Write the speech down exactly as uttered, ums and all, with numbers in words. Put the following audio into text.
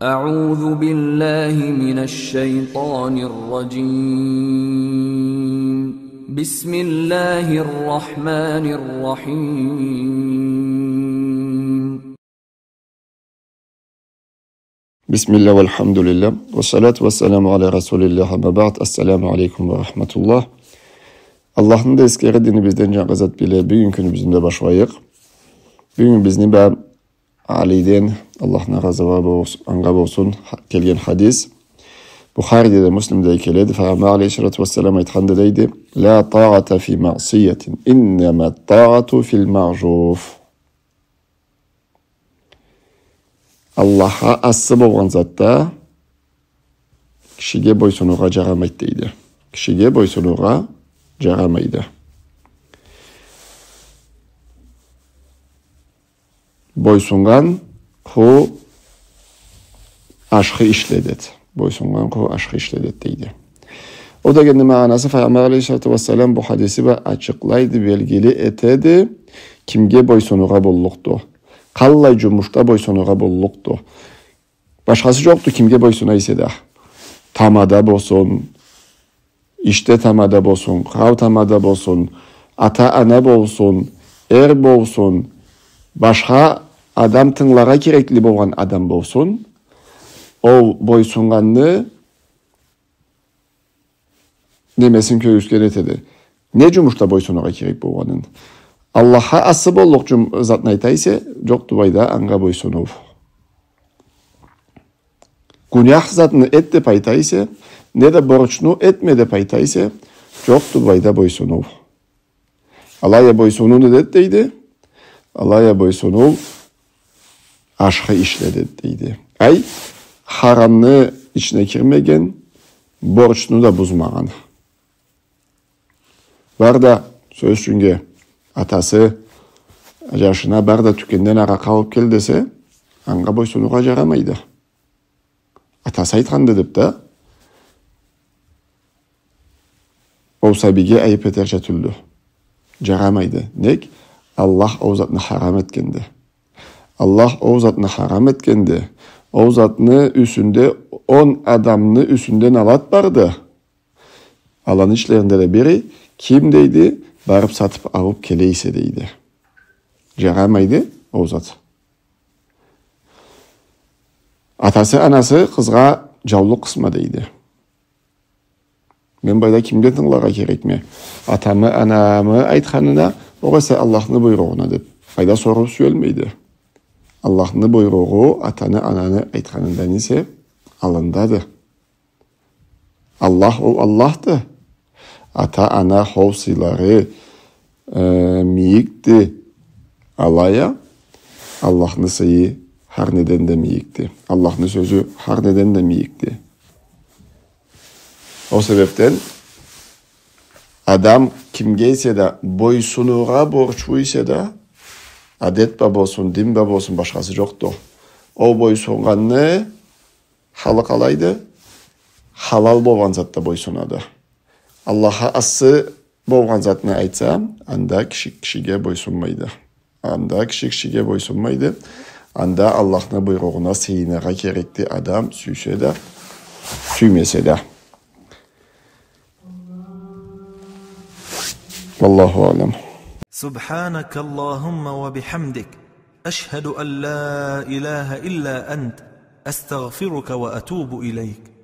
أعوذ بالله من الشيطان الرجيم. بسم الله الرحمن الرحيم. بسم الله والحمد لله والصلاة والسلام على رسول الله، أما بعد. السلام عليكم ورحمة الله. Аллахны да эсгере, динибизден джангы зат биле, бюгюн кюнюбюзню да башлайыкъ. Бюгюн бизни бла Алиден, Аллахны разы болс-, анга болсун, ха-, келген хадис. Бухариде да, Муслимде да келеди. Файгъамбар алейхиссалату уассалам айтханды дейди: «لا طاعة في معصية، إنما الطاعة في المعروف». Аллахха асы болгъан затда кишиге бойсунургъа джарамайды дейди. Кишиге бойсунургъа джарамайды. Бойсуннган ху ашхы ишледет. Бойсуннган ху ашхы ишледет дейди. Ол дегенни магъанасы, Файгъамбар алейхиссалату уассалам бу хадиси бла ачыкълайды, белгили этеди, кимге бойсунургъа боллукъду, къаллай джумушда бойсунургъа боллукъду. Башхасы джокъду, кимге бойсуна эсе да. Тамада болсун, ишде тамада болсун, къырау тамада болсун, ата-ана болсун, эр болсун, башха адам, тынгыларгъа керекли болгъан адам болсун, ол бойсуннганны немесин кёргюзген этеди. Не джумушда бойсунургъа керек болгъанын. Аллахха асы боллукъ джум-, затны айта эсе, джокъду былайда анга бойсунуу. Гюнях затны эт деп айта эсе, неда борчну этме деп айта эсе, джокъду былайда бойсунуу. Алай а бойсунуу недет дейди? Алай а бойсунуу ашхы ишледет дейди. Ай, харамны ичине кирмеген, борчну да бузмагъан. Бары да, сёз ючюннге, атасы джашына: «Бар да, тюкенден аракъы алып кел», — десе, анга бойсунургъа джарамайды. Атасы айтханды деп да, ол сабийге айып этерча тюлдю. Джарамайды. Нек? Аллах ол затны харам этгенди. Аллах ол затны харам этгенди. Ол затны юсюнде, он адамны юсюнде налат барды. Аланы ичлеринде да бири, ким дейди, барып сатып алып келе эсе дейди. Джарамайды ол зат. Атасы, анасы къызгъа джаулукъ къысма дейди. Мен былайда кимге тынгыларгъа керекме? Атамы, анамы айтханына, огъесе Аллахны буйругъуна деп. Былайда соруу сюелмейди. Аллахны буйругъу атаны, ананы айтханындан эсе аллындады. Аллах ол Аллахды. Ата-ана хол сыйлары, э, мийикди. Алай а Аллахны сыйы хар неден да мийикди. Аллахны сёзю хар неден да мийикди. Ол себепден адам кимге эсе да бойсунургъа борчлу эсе да, адет бла болсун, дин бла болсун, башхасы джокъду. Ол бойсуннганны халы къалайды, халал болгъан затда бойсунады. Аллахха асы болгъан затны айтса, анда киши кишиге бойсунмайды. Анда киши кишиге бойсунмайды. Анда Аллахны буйругъуна сыйыныргъа керекди адам, сюйсе да, сюймесе да. والله أعلم. سبحانك اللهم وبحمدك، أشهد أن لا إله إلا أنت، أستغفرك وأتوب إليك.